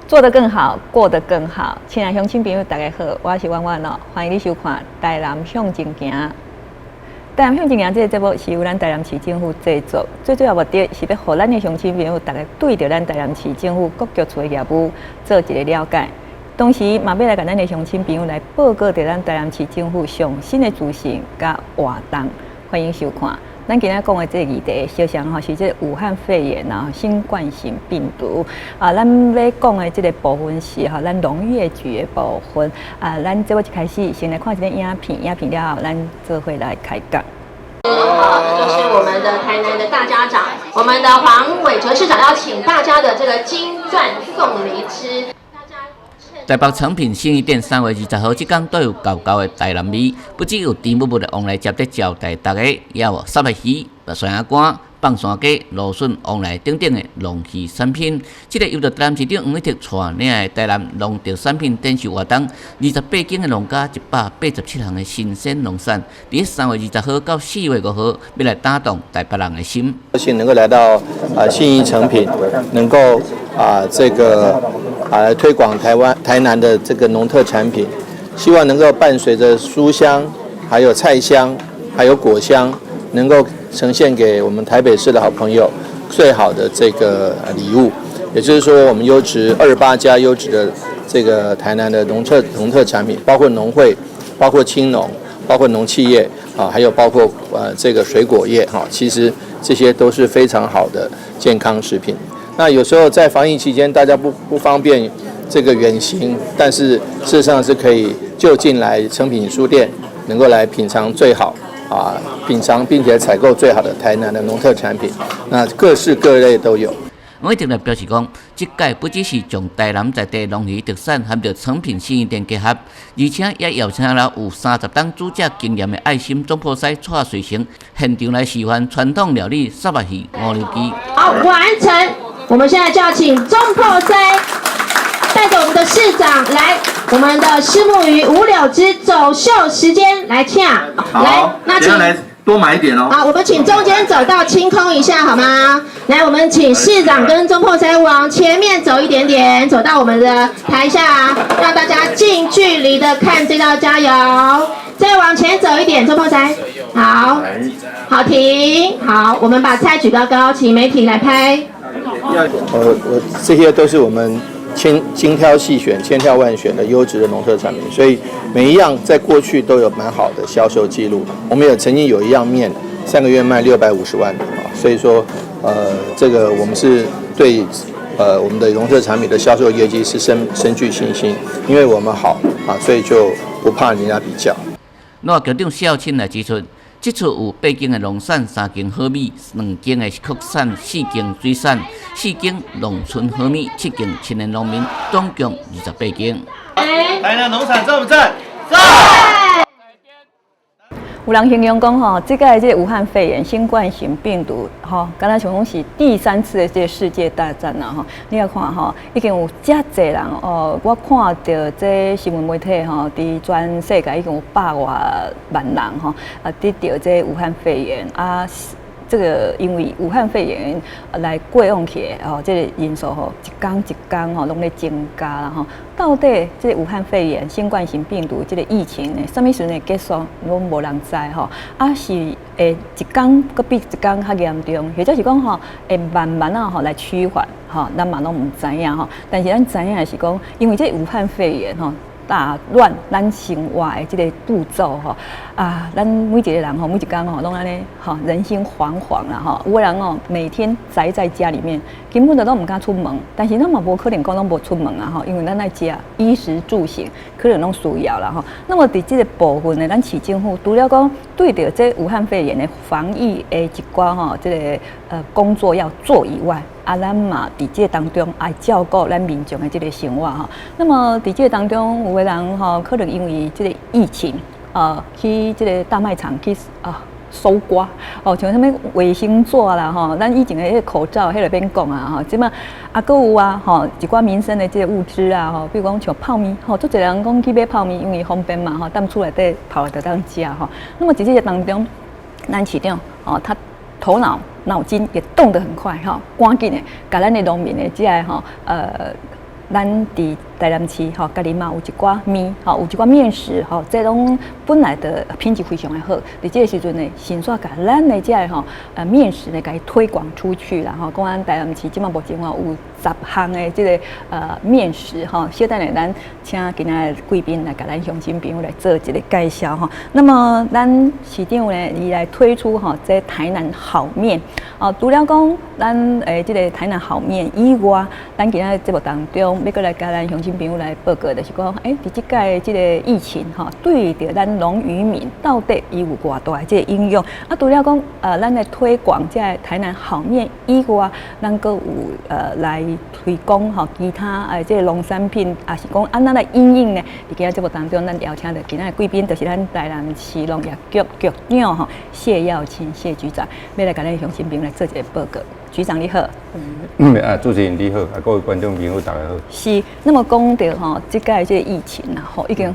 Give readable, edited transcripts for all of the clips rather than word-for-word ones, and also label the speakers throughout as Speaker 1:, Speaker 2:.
Speaker 1: 做得更好，過得更好。親愛鄉親朋友，大家好，我是婉婉哦，歡迎你收看《台南向前行》。台南向前行這个節目是由咱台南市政府製作，最主要目的是欲予咱的鄉親朋友，逐家對著咱台南市政府各局處的業務做一个了解。同時嘛，欲來共咱的鄉親朋友來報告著咱台南市政府上新的資訊佮活動。歡迎收看。咱今仔講的這个議題，小像吼是這个武漢肺炎啊，新冠型病毒啊，咱欲講的這个部分是吼，咱農業局的部分啊。咱這擺一開始先來看一个影片，影片了後，咱做伙來開講。
Speaker 2: 就是我們的台南的大家長，我們的黃偉哲市長要請大家的這個金鑽鳳梨汁。
Speaker 3: 台北誠品信義店3月20號這工都有厚厚的台南味，不只有甜蜜蜜的旺來汁佇招待大家，也有虱目魚、蒜仔乾、放山雞、蘆筍、旺來等等的農漁產品。這个由著台南市長黃偉哲帶領的台南農特產品展示活動，28間的農家，187項的新鮮農產，佇3月20號到4月5號，欲來打動台北人的心。
Speaker 4: 高興能夠來到信義誠品，能夠這個來推廣台灣台南的這個農特產品，希望能夠伴隨着書香、還有菜香、還有果香，能夠呈現給我們台北市的好朋友最好的這個禮物。也就是說，我們優質28家優質的這個台南的農特產品，包括農會、包括青農、包括農企業啊，還有包括這個水果業哈，其實這些都是非常好的健康食品。那有時候在防疫期間，大家不方便這個遠行，但是事實上是可以就近來誠品書店，能夠來品嘗最好品嘗並且採購最好的台南的農特產品，那各式各類都有。
Speaker 3: 黃偉哲表示講，這屆不只是將台南在地農漁特產和著誠品信義店結合，而且也邀請了有30冬煮食經驗的愛心總鋪師蔡瑞成現場來示範傳統料理虱目魚五柳雞。
Speaker 2: 好，完成。我們現在就要請總鋪師帶著我們的市長來，我們的虱目魚五柳汁走秀時間來請。來，那請
Speaker 5: 來多買一點哦。
Speaker 2: 好，我們請中間走道清空一下好嗎？來，我們請市長跟總鋪師往前面走一點點，走到我們的台下，讓大家近距離的看這道佳餚。再往前走一點，總鋪師。好，好停。好，我們把菜舉高高，請媒體來拍。
Speaker 4: 我這些都是我們精挑細選、千挑萬選的優質的農特產品，所以每一樣在過去都有蠻好的銷售記錄。我們也曾經有一樣麵3個月賣650萬啊，所以說，這個我們是對我們的農特產品的銷售業績是深具信心，因為我們好啊，所以就不怕人家比較。
Speaker 3: 那局長蕭慶來指出，這次有八間的農產、三間好米、兩間的畜產、四間水產、四間農村好米、七間青年農民，總共28間。
Speaker 5: 台南農產讚不讚？
Speaker 2: 讚！
Speaker 1: 有人形容講吼，這個這个武漢肺炎新冠型病毒吼，敢若像講是第三次的這个世界大戰啦吼。你來看吼，已經有遮濟人哦，我看著這新聞媒體吼，佇全世界已經有百外萬人吼得著這武漢肺炎啊。這个因為武漢肺炎來過往去的吼，這个人數吼，一工一工吼攏咧增加啦吼。到底這个武漢肺炎新冠型病毒這个疫情呢，啥物時陣會結束，攏無人知吼。啊是會一工閣比一工較嚴重，或者是講吼會慢慢仔吼來趨緩吼，咱嘛攏毋知影吼。但是咱知影的是講，因為這武漢肺炎吼，打亂咱生活的這个步驟吼啊，咱每一个人吼，每一工吼，攏按呢吼，人心惶惶啦吼。有的人哦，每天宅在家裡面，根本就攏毋敢出門。但是咱嘛無可能講攏無出門啊吼，因為咱愛食衣食住行，可能攏需要啦吼。那麼佇這个部分呢，咱市政府除了講對著這武漢肺炎的防疫的一寡吼，這个工作要做以外，啊，咱嘛佇這个當中愛照顧咱民眾的這个生活吼。那麼佇這个當中，有的人吼，可能因為這个疫情，去這个大賣場去搜刮哦，像啥物衛生紙啦吼，咱以前的彼个口罩，彼个免講啊吼，這馬啊，閣有啊吼，一寡民生的這个物資啊吼，比如講像泡麵吼，足濟人講去買泡麵，因為方便嘛吼，踮厝內底泡就當食吼。那麼佇這个當中，咱市長哦，他頭腦腦筋也動得很快哈，趕緊的，共咱的農民的這个吼。咱佇台南市吼，家己嘛有一寡麵吼，有一寡麵食吼，這攏本來的品質非常的好。佇這个時陣呢，迅速共咱的這个吼麵食呢，共伊推廣出去啦吼。講咱台南市這馬目前吼有10項的這个麵食吼，小等下咱請今仔的貴賓來共咱鄉親朋友來做一個介紹吼。那麼咱市長呢，伊來推出吼這台南好麵哦，除了講咱這个台南好麵以外，咱今仔節目當中欲閣來共咱鄉親朋友來報告，就是講，佇這擺這個疫情吼，對著咱農漁民到底伊有偌大的這個影響？啊，除了講咱來推廣這个台南好麵以外，咱閣有來推廣吼其他這個農產品，抑是講按怎來因應呢？佇今仔節目當中，咱邀請著今仔的貴賓，就是咱台南市農業局局長吼謝耀慶謝局長，欲來共咱鄉親朋友來做一個報告。局長你好。
Speaker 6: 嗯啊，主持人你好，啊各位觀眾朋友大家好。
Speaker 1: 是，那麼講著吼，這擺這個疫情啊，吼已經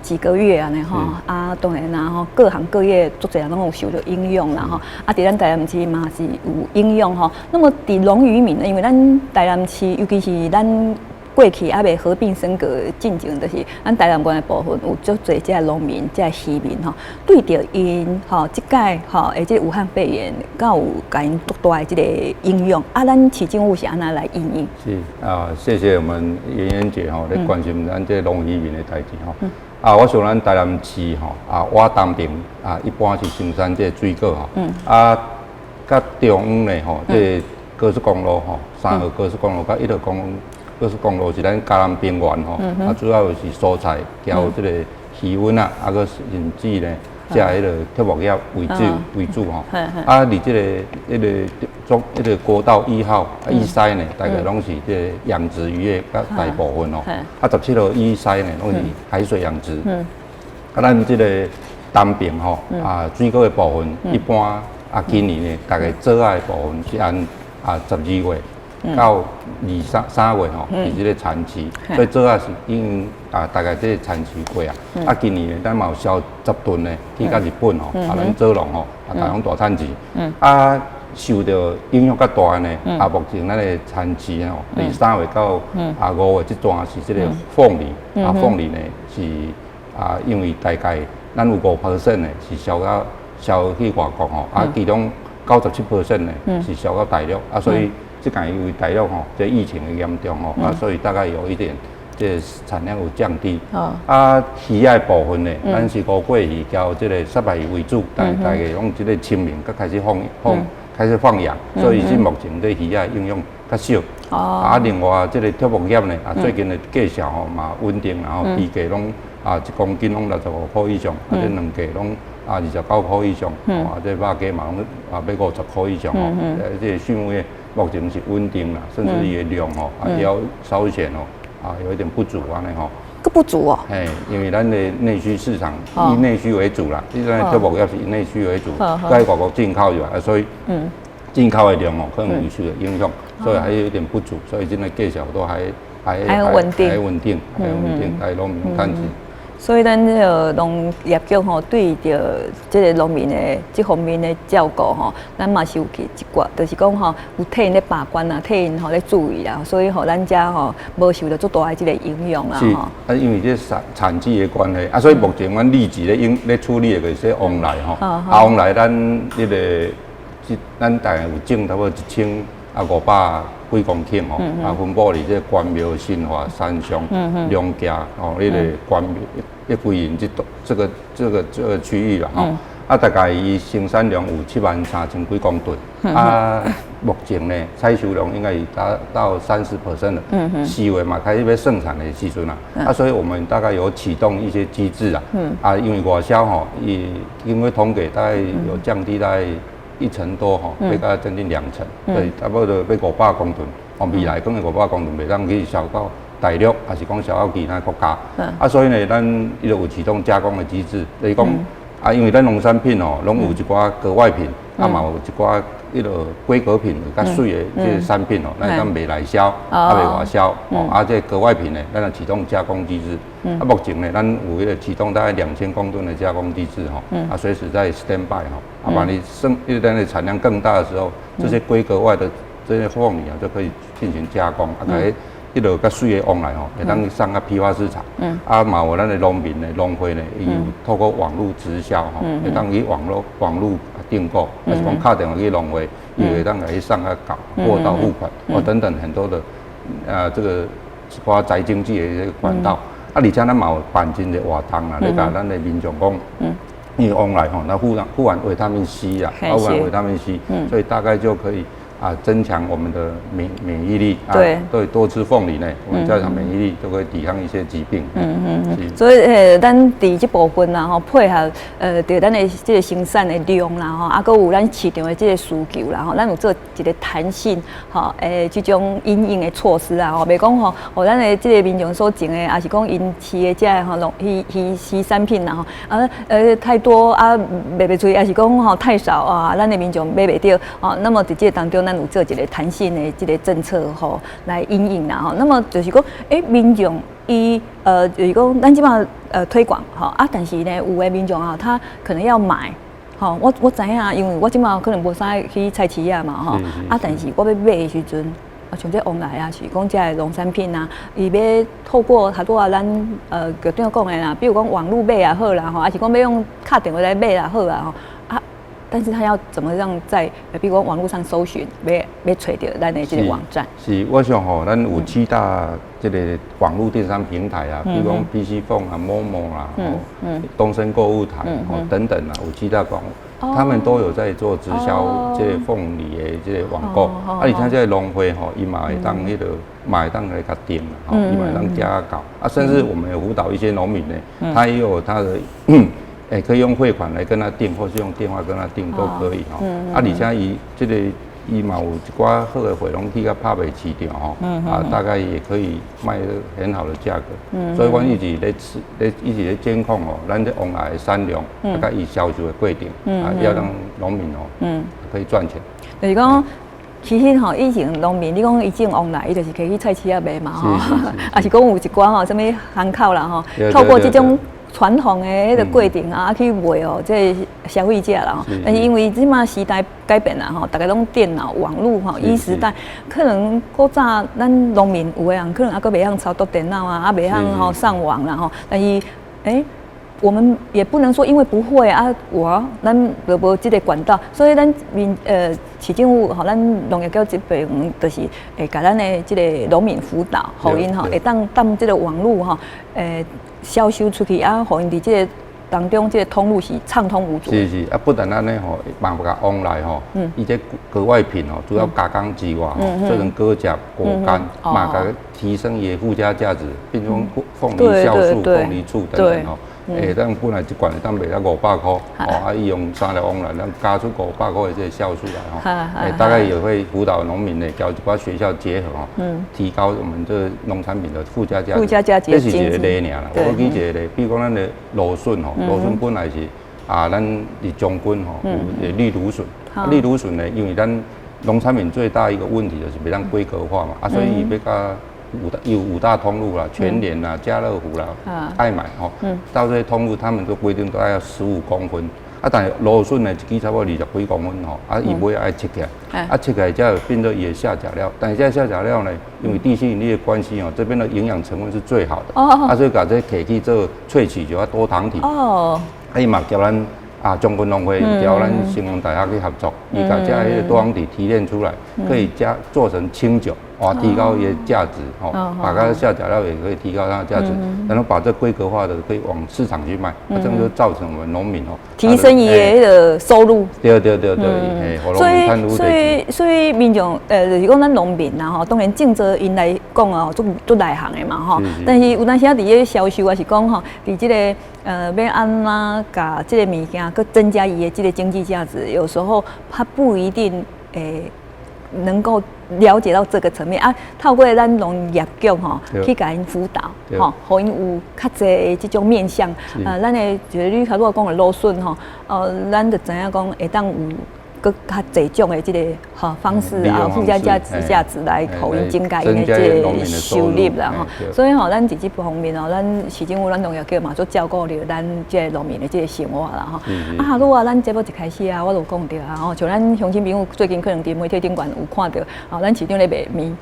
Speaker 1: 幾個月啊呢吼，啊當然啦吼，各行各業足濟人攏有受著影響啦吼，啊佇咱台南市嘛是有影響吼。那麼佇農漁民呢，因為咱台南市，尤其是咱過去猶未合併升格進前，就是咱台南縣的部分有足濟這個農民、這個漁民吼，對著𪜶吼，這擺吼，這個武漢肺炎，敢有共𪜶足大的這個影響？啊，咱市政府是按怎來因應？
Speaker 6: 是啊，謝謝我們圓圓姐吼，咧關心咱這農漁民的代誌吼。啊，我想咱台南市吼，啊，倚東爿啊，一般是生產這個水果吼。啊，佮中央呢吼，這個高速公路吼，3號高速公路佮1號高速公路是咱嘉南平原吼，啊，主要是蔬菜，加有這個魚塭啊，啊，閣甚至呢，食彼个畜牧業為主吼。啊，佇這个彼个中彼个國道1號以西呢，大概攏是這個養殖漁業較大部分吼。啊，17號以西呢，攏是海水養殖。啊，咱這個東爿吼，啊，水果的部分，一般啊，今年呢，大概棗仔的部分是按12月到二三三月吼，是這個產期，所以棗仔是已經啊，大概這個產期過啊。啊，今年呢，咱嘛有銷10噸呢，去到日本吼，啊，咱棗農吼，啊，大攏大趁錢。啊，受著影響較大呢，啊，目前咱的產期吼，佇3月到5月這段是這個鳳梨，啊，鳳梨呢是啊，因為大概咱有5% 的是銷去外國吼，啊，其中97% 呢是銷到大陸，啊，所以這擺因為大陸吼，這疫情的嚴重吼，啊，所以大概有一點，這產量有降低。啊，魚仔的部分呢，咱是吳過魚交這個虱目魚為主，但大概攏這個清明閣開始放放開始放養，所以是目前這魚仔影響較少。啊，另外這個畜牧業呢，啊，最近的價數吼嘛穩定，然後豬價攏啊1公斤攏65塊以上，啊，這卵價攏啊29塊以上，啊，這肉雞嘛攏啊欲50塊以上吼。這個畜牧業目前是穩定啦，甚至伊的量吼啊要稍顯哦啊有一點不足按呢吼。
Speaker 1: 閣不足哦。
Speaker 6: 嘿，因為咱的內需市場以內需為主啦，你咱畜牧業是以內需為主，在外國進口入來，所以進口的量哦可能有受到影響，所以還有一點不足，所以這個價數都還還
Speaker 1: 還穩定，
Speaker 6: 還穩定，還穩定，還農民趁錢。
Speaker 1: 所以咱這個農業局吼，對著這個農民的這方面的照顧吼，咱嘛是有去一寡，就是講吼，有替𪜶咧把關啊，替𪜶吼咧注意啦，所以吼，咱遮吼無受著足大的這個影響啦。
Speaker 6: 是，啊，因為這產季的關係，啊，所以目前阮立即咧應咧處理的就是說旺來吼，啊，旺來咱彼個，咱大概有種差不多1500幾公頃吼，啊，分布佇這個關廟、新化、山上、龍崎吼，彼個關廟。一歸仁這這個區域啦吼，啊，大概伊生產量有7萬3千幾公噸，啊，目前呢採收量應該已達到30% 了，4月嘛開始欲盛產的時陣啦，啊，所以我們大概有啟動一些機制啊，啊，因為外銷吼，伊因為統計大概有降低大概一成多吼，欲到將近2成，對，差不多欲500公噸，哦，未來可能500公噸袂當去銷到大陸，抑是講銷到其他國家，啊，所以呢，咱伊就有啟動加工的機制，就是講，啊，因為咱農產品哦，攏有一寡格外品，啊嘛有一寡彼個規格品較媠的這個產品哦，咱會當賣內銷，啊賣外銷，哦，啊，這個格外品呢，咱就啟動加工機制。啊，目前呢，咱有彼個啟動大概2000公噸的加工機制吼，啊，隨時在 stand by 吼，啊，萬一生，因為咱的產量更大的時候，這些規格外的這些鳳梨啊，就可以進行加工，啊，來。彼落較媠的旺來吼，會當送到批發市場。啊，嘛有咱的農民的農會呢，伊有透過網路直銷吼，會當去網路訂購，還是講敲電話去農會，伊會當共伊送較到，貨到付款，哦等等很多的啊，這個寡宅經濟的這個管道。啊，而且咱嘛有辦真濟活動啦，咧共咱的民眾講，因為旺來吼，那富含維他命 C 啊，富含維他命 C，所以大概就可以啊，增強我們的免疫力。對，多吃鳳梨呢，我們加強免疫力，就可以抵抗一些疾病。
Speaker 1: 所以咱佇這部分啦吼，配合著咱的這個生產的量啦吼，啊，閣有咱市場的這個需求啦吼，咱有做一個彈性吼，這種因應的措施啊吼，袂講吼，予咱的這個民眾所種的，抑是講𪜶飼的這個吼農漁產品啦吼，啊太多啊賣袂出去，抑是講吼太少啊，咱的民眾買袂著哦。那麼佇這個當中，咱有做一個彈性的這個政策吼，來因應啦吼。那麼就是講，民眾伊就是講，咱這馬推廣吼啊，但是呢，有的民眾啊，他可能要買，吼，我知影，因為我這馬可能無啥去菜市仔嘛吼，啊，但是我欲買的時陣，啊，像這旺來啊，是講這个農產品啊，伊欲透過較拄仔咱局長講的啦，比如講網路買也好啦吼，抑是講欲用敲電話來買也好啦吼。但是他要怎麼樣在，比如講網路上搜尋，欲揣著咱的這個網站？
Speaker 6: 是，我想吼，咱有七大這個網路電商平台啊，比如講 PC Phone 啊、momo 啦、東森購物台哦等等啊，有七大網，他們都有在做直銷這個鳳梨的這個網購。啊，而且這個農會吼，伊嘛會當彼個嘛會當來共訂，吼，伊嘛會當加購。啊，甚至我們有輔導一些農民呢，他也有他的。可以用匯款來跟他訂，或是用電話跟他訂都可以吼。啊，而且伊這個伊嘛有一寡好的貨攏去共拍賣市場吼，啊，大概也可以賣很好的價格。所以阮一直咧咧一直咧監控哦，咱這旺來的產量，啊，佮伊銷售的過程，啊，要讓農民哦，可以賺錢。
Speaker 1: 就是講，其實吼，以前農民，你講伊種旺來，伊就是摕去菜市仔賣嘛吼，抑是講有一寡吼，啥物行口啦吼，透過這種傳統的彼個過程啊，去賣予這個消費者啦。但是因為這馬時代改變啦吼，逐家攏電腦、網路吼，e 時代，可能古早咱農民有的人可能猶閣袂曉操作電腦啊，啊袂曉吼上網啦吼。但是，我們也不能說因為不會啊，我咱就無這個管道，所以咱民市政府吼，咱農業局這邊就是會共咱的這個農民輔導，予𪜶吼會當當這個網路吼，銷售出去啊，予𪜶佇這個當中，這個通路是暢通無阻。
Speaker 6: 是是，啊，不但按呢吼，嘛共旺來吼，伊這果外品吼，主要加工之外吼，做成果汁、果乾，嘛共提升伊的附加價值，變成鳳梨酵素、鳳梨醋等等吼。咱本來一罐會當賣到500塊，哦，啊，伊用三粒旺來，咱加出500塊的這個酵素來吼，大概也會輔導農民呢，佮一寡學校結合吼，提高我們這個農產品的附加價值。
Speaker 1: 附加價值。
Speaker 6: 這是一個例爾啦，我舉一個例，比如講咱的蘆筍吼，蘆筍本來是啊，咱佇將軍吼有綠蘆筍，綠蘆筍呢，因為咱農產品最大一個問題就是袂當規格化嘛，啊，所以伊欲共有五大通路啦，全聯啦、家樂福啦、愛買吼，到這些通路，他們都規定都要15公分。啊，但是蘆筍呢，一支差不多20幾公分吼，啊，伊尾愛切起來，啊，切起來才會變做伊的下腳料。但是這下腳料呢，因為地心引力的關係哦，這邊的營養成分是最好的。啊，所以共這提去做萃取就較多糖體。啊，伊嘛佮咱啊，將軍農會佮咱成功大學去合作，伊共這彼個多糖體提煉出來，可以加做成清酒。哇，提高伊的價值，吼，把它下腳料也可以提高它的價值，然後把這規格化的可以往市場去賣，這樣就造成我們農民哦，
Speaker 1: 提升伊的彼個收入。
Speaker 6: 對對對對，
Speaker 1: 所以所以所以民眾就是講咱農民啦吼，當然種作𪜶來講哦，足足內行的嘛吼，但是有當時仔佇咧銷售抑是講吼，佇這個欲按怎共這個物件，閣增加伊的這個經濟價值，有時候他不一定能夠了解到這個層面啊，透過咱農業局吼去共𪜶輔導吼，予𪜶有較濟的這種面向。咱的就是你頭拄仔講的蘆筍吼，咱就知影講會當有閣較濟種的這个吼方式啊，附加價值來予𪜶增加𪜶的這个收入啦吼。所以吼，咱佇這方面吼，咱市政府咱農業局嘛，足照顧著咱這個農民的這個生活啦吼。啊，哈魯啊，咱節目一開始啊，我就講著啊吼，像咱鄉親朋友最近可能佇媒體頂懸有看著，吼，咱市長咧賣麵。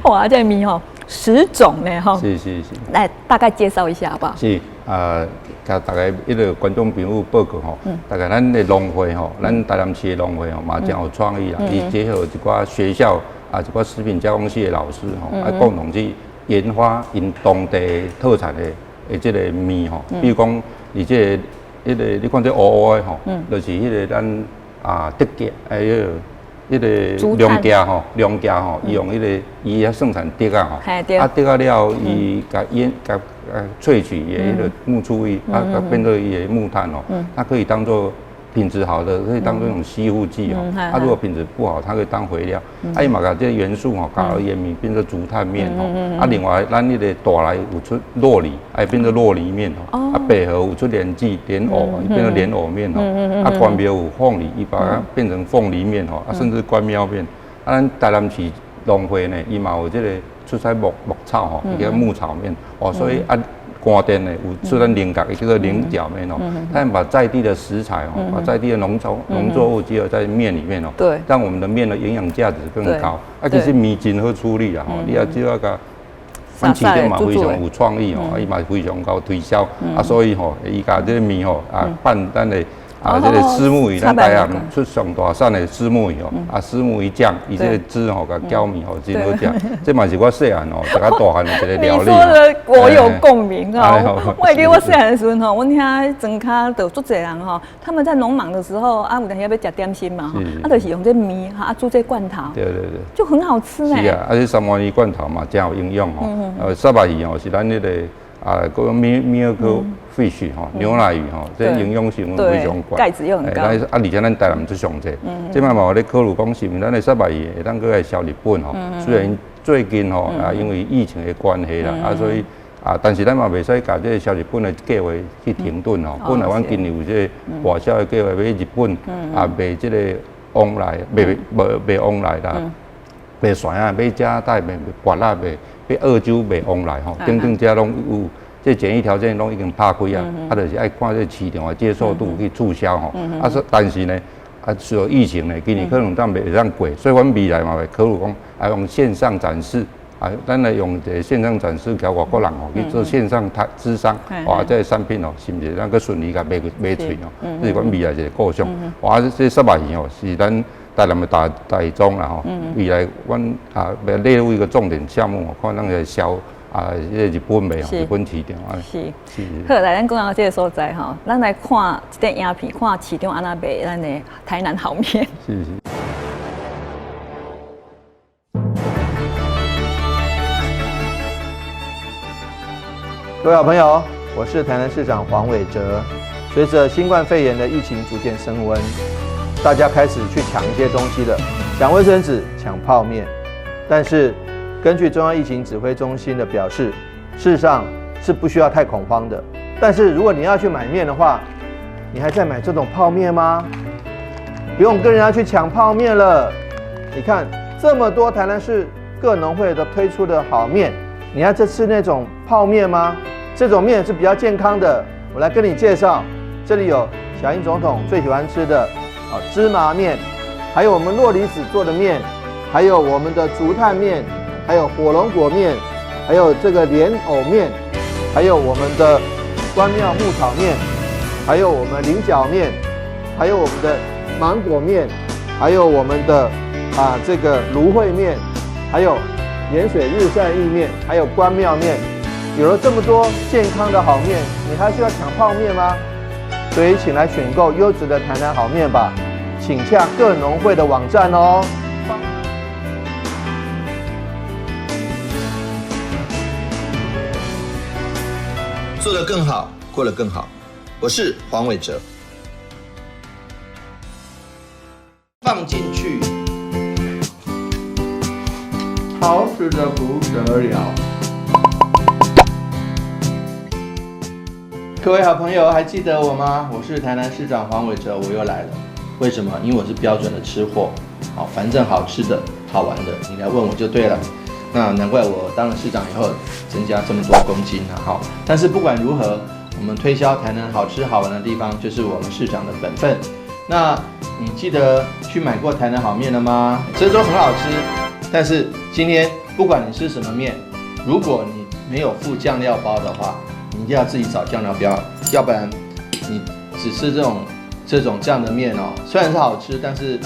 Speaker 1: 哇，這个麵吼，10種呢吼。
Speaker 6: 是是是。
Speaker 1: 來大概介紹一下好不好？
Speaker 6: 是啊，共大家彼个觀眾朋友報告吼，大概咱的農會吼，咱台南市的農會吼，嘛誠有創意啊，伊結合一寡學校啊，一寡食品加工系的老師吼，啊，共同去研發𪜶當地特產的這个麵吼，比如講，你這个彼個你看這烏烏的吼，就是彼个咱啊竹仔，哎個。彼个龍家吼，龍家吼，伊用彼个伊遐盛產竹仔吼，啊竹仔了後，伊共醃共萃取伊的彼个木醋液，啊，共變做伊的木炭哦，它可以當做品質好的，可以當做一種吸附劑哦。啊，如果品質不好，它可以當肥料。啊，伊嘛共這个元素吼，加入伊的麵變做竹炭麵吼。啊，另外咱彼個大來有出酪梨，啊，變做酪梨麵吼。啊，白河有出蓮子、蓮藕，變做蓮藕麵吼。啊，關廟有鳳梨，伊把它變成鳳梨麵吼。啊，甚至關廟麵。啊，咱台南市農會呢，伊嘛有這個出產牧草吼，伊叫牧草麵。哦，所以啊。關店呢有出咱菱角，叫做菱角麵哦。他們把在地的食材哦，把在地的農作物結合在麵裡面哦，讓我們的麵的營養價值更高。啊，其實麵真好處理啊，吼，你也只要共阮市長嘛非常有創意哦，伊嘛非常𠢕推銷，啊，所以吼，伊共這個麵吼啊拌咱的。啊，這個虱目魚，咱台南出上大產的虱目魚哦，啊，虱目魚醬，伊這個汁吼，共攪麵吼，真好食。這嘛是我細漢哦，食較大漢的一個料理。
Speaker 1: 你說的我有共鳴啊！我會記得我細漢的時陣吼，阮遐莊跤就足濟人吼，他們在農忙的時候啊，有當時欲食點心嘛，啊，就是用這麵哈，啊煮這罐頭，就很好吃呢。
Speaker 6: 是啊，啊，這三文魚罐頭嘛，真有營養吼。沙白魚哦，是咱彼個。啊，閣 milk fish 吼，牛奶魚吼，這營養成分非常懸。
Speaker 1: 鈣質又很高。
Speaker 6: 啊，而且咱台南出上濟，這擺嘛有咧考慮講，是毋咱的虱目魚會當閣來銷日本吼。雖然最近吼啊，因為疫情的關係啦，啊，所以啊，但是咱嘛袂使共這個銷日本的計劃去停頓吼。本來阮今年有這個外銷的計劃，欲去日本啊，賣這個往來，賣賣賣往來啦，賣船仔，買遮帶賣割仔賣。欲澳洲賣往來吼，等等遮攏有，這檢疫條件攏已經拍開啊，啊，就是愛看這市場的接受度去促銷吼。啊，但是呢，啊，受疫情呢，今年可能當袂當過，所以阮未來嘛會考慮講，啊，用線上展示，啊，咱來用一個線上展示，共外國人吼去做線上談諮商，哇，這個產品哦，是毋是咱閣順利共賣賣出哦？這是阮未來一個構想。哇，這虱目魚哦，是咱台南的大大宗啦吼，未來阮啊欲列入一個重點項目，看咱來銷啊，這個日本賣吼，日本市場啊。
Speaker 1: 是。是。好，來咱講到這個所在吼，咱來看這段影片，看市長按怎賣咱的台南好麵。
Speaker 6: 是是。
Speaker 4: 各位好朋友，我是台南市長黃偉哲。隨著新冠肺炎的疫情逐漸升溫，大家開始去搶一些東西了，搶衛生紙、搶泡麵。但是根據中央疫情指揮中心的表示，事實上是不需要太恐慌的。但是如果你要去買麵的話，你還在買這種泡麵嗎？不用跟人家去搶泡麵了。你看這麼多台南市各農會的推出的好麵，你還在吃那種泡麵嗎？這種麵是比較健康的。我來跟你介紹，這裡有小英總統最喜歡吃的芝麻麵，還有我們酪梨子做的麵，還有我們的竹炭麵，還有火龍果麵，還有這個蓮藕麵，還有我們的關廟牧草麵，還有我們菱角麵，還有我們的芒果麵，還有我們的啊這個蘆薈麵，還有鹽水日曬意麵，還有關廟麵。有了這麼多健康的好麵，你還需要搶泡麵嗎？所以，請來選購優質的台南好麵吧，請洽各農會的網站哦。做得更好，過得更好。我是黃偉哲。放進去，好吃的不得了。各位好朋友，還記得我嗎？我是台南市長黃偉哲，我又來了。為什麼？因為我是標準的吃貨。好，反正好吃的好玩的，你來問我就對了。那難怪我當了市長以後增加這麼多公斤了。好，但是不管如何，我們推銷台南好吃好玩的地方，就是我們市長的本分。那你記得去買過台南好麵了嗎？這都很好吃，但是今天不管你吃什麼麵，如果你沒有附醬料包的話，你一定要自己找醬料包，要不然你只吃這種這樣的麵哦，雖然是好吃，但是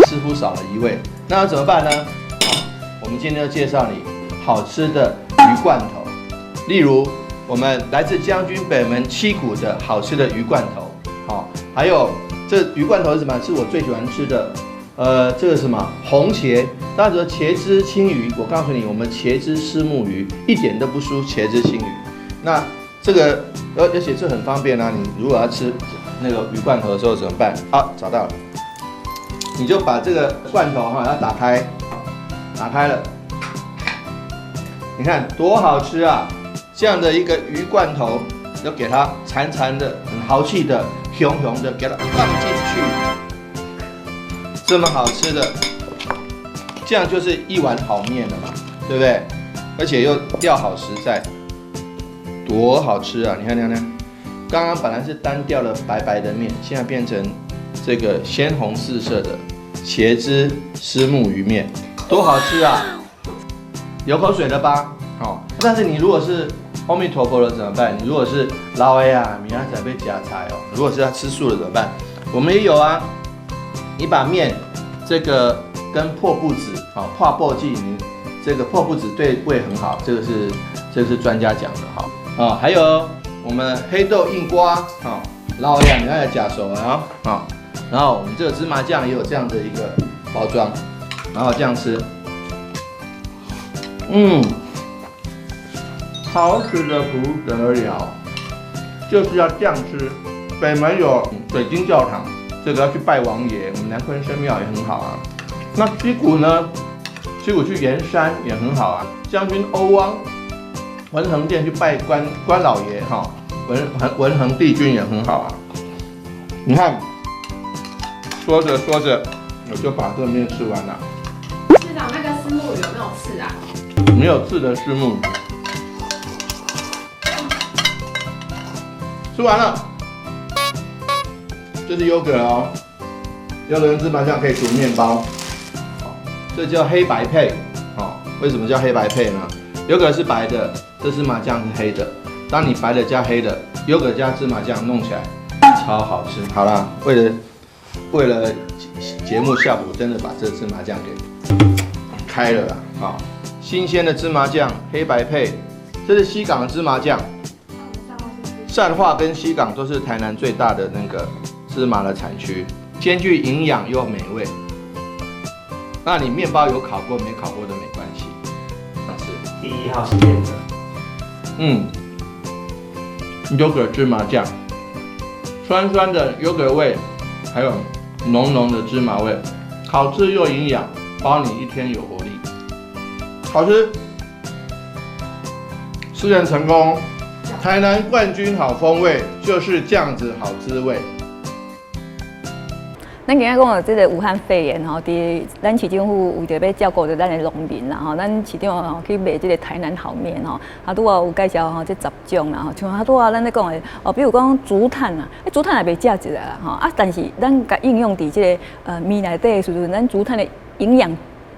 Speaker 4: 似乎少了一味。那要怎麼辦呢？好，我們今天就介紹你好吃的魚罐頭，例如我們來自將軍北門七股的好吃的魚罐頭，好，還有這魚罐頭是什麼？是我最喜歡吃的，這個是什麼？紅茄。大家說茄汁鯖魚，我告訴你，我們茄汁虱目魚一點都不輸茄汁鯖魚。那這個，而且這很方便啊！你如果要吃那個魚罐頭的時候怎麼辦？啊，找到了，你就把這個罐頭哈要打開，打開了，你看多好吃啊！這樣的一個魚罐頭，要給它饞饞的、很豪氣的、熊熊的，給它放進去，這麼好吃的，這樣就是一碗好麵了嘛，對不對？而且又料好實在，多好吃啊！你看，你看，看，剛剛本來是單調的白白的麵，現在變成這個鮮紅四射的茄汁虱目魚麵，多好吃啊！流口水了吧？哦，但是你如果是阿彌陀佛了怎麼辦？你如果是老的啊，明仔載欲食菜哦。如果是要吃素的怎麼辦？我們也有啊。你把麵這個跟破布子，好，破布劑，你這個破布子對胃很好，這個是專家講的哈。啊，還有我們黑豆硬瓜，好，老的啊，你要呷素啊，好，然後我們這個芝麻醬也有這樣的一個包裝，然後這樣吃，嗯，好吃的不得了，就是要這樣吃。北門有水晶教堂，這個要去拜王爺，我們南鯤鯓廟也很好啊。那七股呢？七股去圓山也很好啊。將軍歐汪文衡殿去拜關關老爺哈，文衡帝君也很好啊。你看，說着說着，我就把這個麵吃完了。
Speaker 7: 市長，那個虱目魚有沒有刺啊？
Speaker 4: 沒有刺的虱目魚。吃完了，這是優格哦，優格跟芝麻醬可以煮麵包，這叫黑白配。哦，為什麼叫黑白配呢？優格是白的，這芝麻醬是黑的。當你白的加黑的，優格加芝麻醬弄起來超好吃。好啦，為了節目效果，真的把這芝麻醬給開了啦。好，新鮮的芝麻醬黑白配，這是西港的芝麻醬。善化跟西港都是台南最大的那個芝麻的產區，兼具營養又美味。那你麵包有烤過沒烤過都沒關係。是
Speaker 5: 第一號實驗者。
Speaker 4: 嗯，優格芝麻醬，酸酸的優格味，還有濃濃的芝麻味，好吃又營養，包你一天有活力。好吃，試驗成功。台南冠軍好風味，就是這樣子好滋味。
Speaker 1: 咱今仔講到這個武漢肺炎吼，佇咱市政府為著欲照顧著咱的農民啦吼，咱市長吼去賣這個台南好麵吼，啊拄仔有介紹吼這10種啦吼，像啊拄仔咱咧講的哦，比如講竹炭啊，竹炭也袂食一個啦吼，啊但是咱共應用佇這個麵內底的時陣，咱竹炭的營養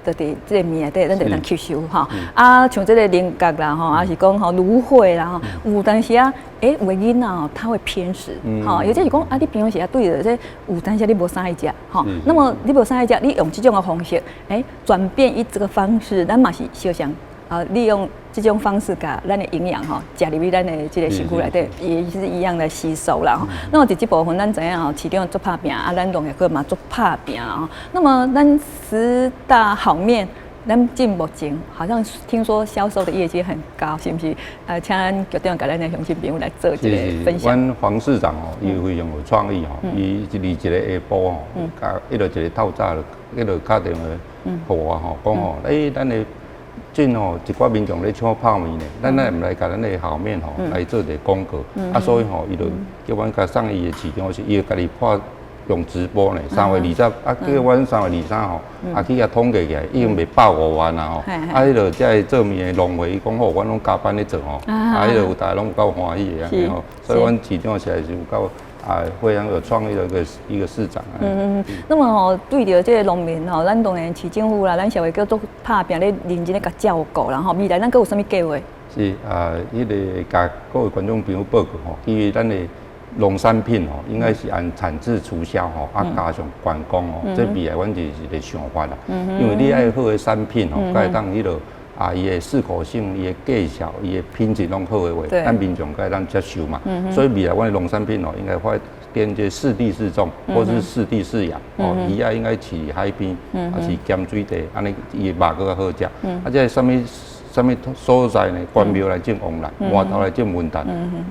Speaker 1: 就佇這個麵內底，咱就會當吸收吼。啊，像這個菱角啦吼，還是講吼蘆薈啦吼，有當時啊，有的囡仔吼，他會偏食，吼，或者是講啊，你平常時啊對著這有當時你無啥愛食，吼，那麼你無啥愛食，你用這種的方式，轉變伊這個方式，咱嘛是相像啊，利用這種方式，共咱的營養吼，食入去咱的這個身軀內底，也是一樣的吸收啦。那麼佇這部分，咱知影吼，市長足拍拚，啊，咱農業局嘛足拍拚吼。那麼咱十大好麵，咱進目前好像聽說銷售的業績很高，是毋是？請咱局長共咱的鄉親朋友來做一個分享。
Speaker 6: 阮黃市長哦，伊非常有創意吼，伊一日一個下晡吼，共伊就一個透早就，伊就敲電話予我吼，講吼，咱的最吼一寡民眾咧搶泡麵呢，咱來毋來共咱的好麵吼來做一個廣告？啊，所以吼，伊就叫阮共送伊的市長，是伊會家己破用直播呢，3月20，啊，叫阮3月23號，啊去遐統計起來，已經賣105萬啊吼，啊，彼个遮的做麵的農會，伊講好，阮攏加班咧做吼，啊，彼个有大家攏有夠歡喜的按呢吼，所以阮市長實在是有夠啊，非常有創意的一個市長。
Speaker 1: 那麼吼，對著這個農民吼，咱當然市政府啦，咱社會局都拍拚咧認真咧共照顧啦吼。未來咱閣有啥物計劃？
Speaker 6: 是啊，彼个共各位觀眾朋友報告吼，因為咱的農產品吼，應該是按產自促銷吼，啊加上觀光吼，這未來阮就是一個想法啦。因為你愛好的產品吼，才會當彼个啊，伊的適口性、伊的價數、伊的品質攏好的話，咱民眾才會當接受嘛。所以未來阮的農產品哦，應該發展這適地適種，或是適地適養哦。魚仔應該飼海邊，抑是鹹水地，按呢伊的肉閣較好食。啊，這啥物啥物所在呢？關廟來種王蘭，饃頭來種文旦，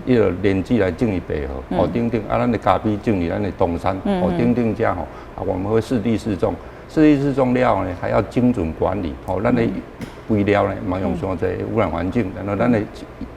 Speaker 6: 彼个蓮子來種佇白河，哦等等。啊，咱的咖啡種佇咱的東山，哦等等遮吼，啊，我們會適地適種，適地適種了後呢，還要精準管理，吼，咱的肥料呢，毋通用傷濟污染環境，然後咱的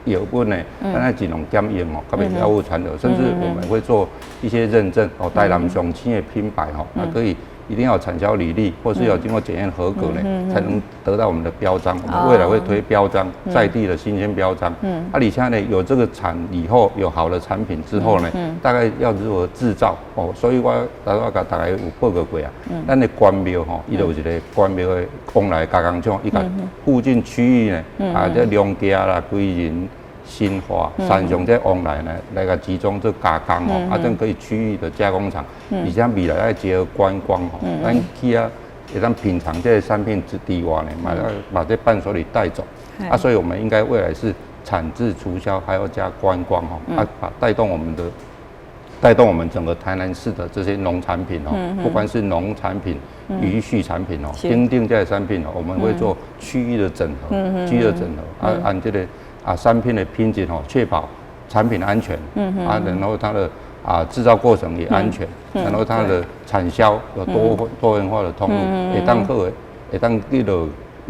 Speaker 6: 藥物呢，咱愛盡量減用哦，較袂藥物殘留，甚至我們會做一些認證，哦，台南上青的品牌吼，啊可以。一定要有產銷履歷，或是有經過檢驗合格呢，才能得到我們的標章。我們未來會推標章，在地的新鮮標章。啊，而且呢，有這個產以後，有好的產品之後呢，大概要如何製造？哦，所以我頭拄共大家有報告過啊。咱的關廟吼，伊就有一個關廟的往來加工廠，伊共附近區域呢，啊，這龍家啦、歸仁、新化、三重這往來呢，來共集中做加工哦，啊，這樣可以區域的加工廠，而且未來愛結合觀光吼，咱去啊，會當品嘗這個產品之之外呢，嘛把這伴手禮帶走，啊，所以我們應該未來是產自促銷，還要加觀光吼，啊，把帶動我們的，帶動我們整個台南市的這些農產品哦，不管是農產品、漁畜產品哦，等等這些產品哦，我們會做區域的整合，區域的整合，啊，按這個。啊，產品的品質吼，確保產品安全，啊，然後它的啊製造過程也安全，然後它的產銷有多元化的通路，會當好的，會當彼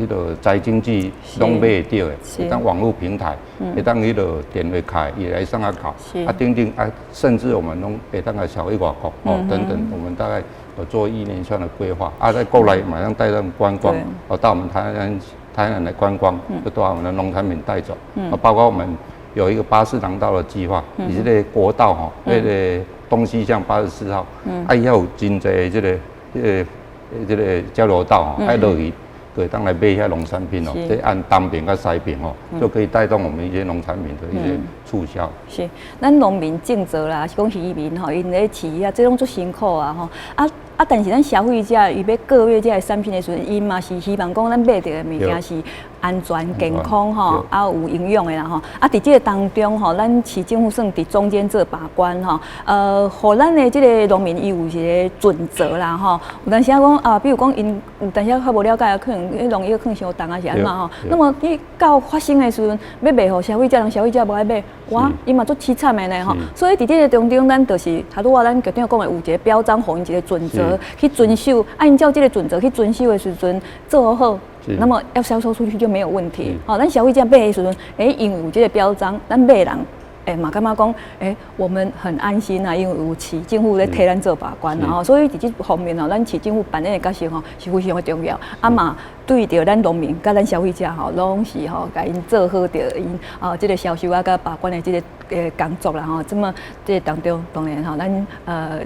Speaker 6: 个宅經濟攏買會著的，會當網路平台，會當彼个電話卡伊來上啊搞，啊等等啊，甚至我們攏會當來銷去外國哦等等，我們大概有做一連串的規劃，啊，在過來馬上帶動觀光，哦，到我們台南來觀光，就把我們的農產品帶走，啊，包括我們有一個巴士廊道的計劃，以這個國道吼，彼个東西向84號，啊，伊遐有真濟這個交流道吼，愛落去，會當來買遐農產品哦，這按東爿佮西爿哦，就可以帶動我們一些農產品的一些促銷。
Speaker 1: 是，咱農民種作啦，是講漁民吼，𪜶咧飼魚啊，這攏足辛苦啊吼，啊啊！但是咱消費者伊欲購買這个產品的時陣，伊嘛是希望講咱買著的物件是安全、健康吼，啊有營養的啦吼。啊，佇這个當中吼，咱市政府算佇中間做把關吼，予咱的這个農民伊有一個準則啦吼。有當時仔講啊，比如講𪜶有當時仔較無了解，可能彼農藥放傷重啊是按怎吼。那麼你到發生的時陣，欲賣予消費者，人消費者無愛買，哇，伊嘛足悽慘的呢吼。所以佇這個當中，咱就是頭拄仔咱局長講的，有一個標章，予𪜶一個準則去遵守，按照這個準則去遵守的時陣，做好，那麼要銷售出去就沒有問題。好，咱消費者買的時陣，欸，因為有這個標章，咱買人，欸，嘛感覺講，欸，我們很安心啊，因為有市政府咧替咱做把關啊，所以佇這方面吼，咱市政府扮演的角色吼是非常的重要。啊嘛，對著咱農民佮咱消費者吼，攏是吼共𪜶做好著𪜶啊，這個銷售啊佮把關的這個工作啦吼。這麼這個當中，當然吼，咱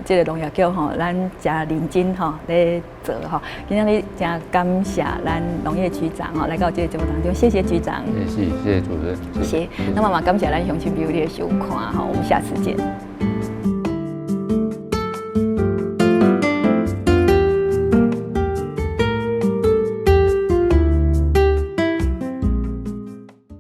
Speaker 1: 這個農業局吼，咱誠認真吼咧做吼。今仔日誠感謝咱農業局長吼來到這個節目當中，謝謝局長。
Speaker 6: 謝謝主持人。
Speaker 1: 謝。那麼嘛，感謝咱鄉親朋友的收看吼，我們下次見。